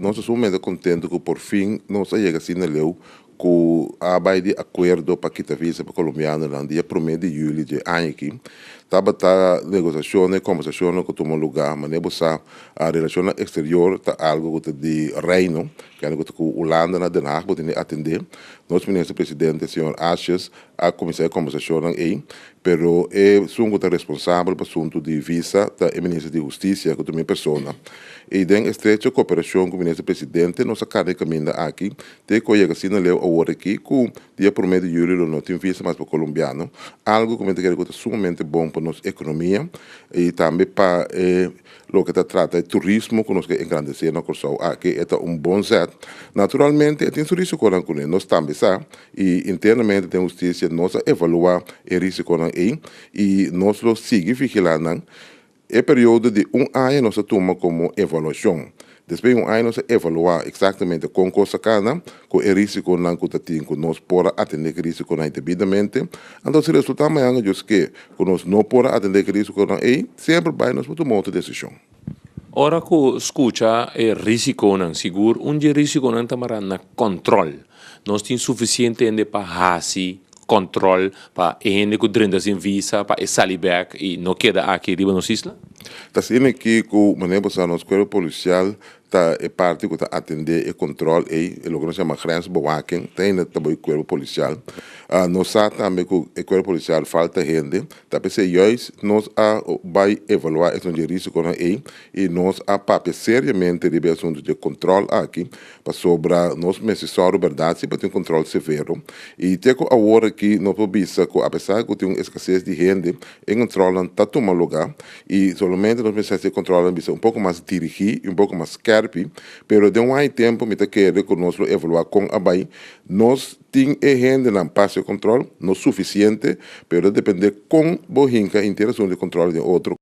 Nos ta sumamente kontentu ku por fin nos a yega asina leu ku a bai di akuerdo pa kita visa pa kolombianonan dia promé di yüli dje aña aki. Tabata negosiashonnan i kombersashonnan ku tuma lugá. Manera bo sa, relashonnan eksterior ta algu ku ta di Reino, kende ku ta ku Hulanda na Den Haag bo tin di atendé. Nos minister presidente señor Asjes a kuminsá e kombersashonnan ei, pero esun ku ta responsabel pa asuntu di visa ta e minister di Hustisia ku ta mi persona. I den estrecho koperashon ku minister presidente nos a kaba e kaminda aki te ku a yega asina leu awor aki ku dia promé di yuli lo no tin visa mas pa kolombiano, algu ku mi ta kere ku ta sumamente bon pa nos ekonomia i tambe pa e Loke ta trata e turismo ku nos ke engrandesé na Kòrsou aki e ta un bon zèt. Naturalmente e tin su risikonan kuné, nos tambe sa i internamente den hustisia nos a evaluá e risikonan ei i nos lo sigui vigilá nan. E periodo di un aña nos a tuma komo evaluashon. Despues di un aña nos a evaluá eksaktamente kon kos a kana ku e risikonan ku ta tin ku nos por a atendé ku e risikonan ei debidamente. Anto si resultá mañana Dios ke ku nos no por a atendé ku e risikonan ei, semper bai nos por tuma otro desishon. Ora ku skucha e risikonan, sigur un di e risikonan ta mará na kòntròl. Nos tin sufisiente hende pa hasi kòntròl pa e hende ku drenta sin visa pa e sali bèk i no keda aki riba nos isla? Ta asina aki ku manera bo sa nos kuerpo polisial ta e parti ku ta atendé e kòntròl ei, e loke nos yama grensbewaking, ta hende ta bai kuerpo polisial. Nos sa tambe ku e kuerpo polisial falta hende, ta p'esei juis nos a bai evaluá esun dje risikonan ei i nos a papia seriamente riba e asuntu dje kòntròl aki. Pasobra nos mester sòru bèrdat si pa tin un kòntròl severo. I te ku awor aki no por bisa ku apesar ku tin un eskases di hende, e kòntròlnan ta tuma lugá i solamente nos mester hasi e kòntròlnan bisa un poko mas dirigí i un poko mas skèrpi. Pero den un aña i tempu mi ta kere ku nos lo evaluá kon a bai. Nos tin e hendenan pa hasi e kòntròl, no sufisiente, pero ta dependé kon bo hinka henter asuntu di kòntròl den otro.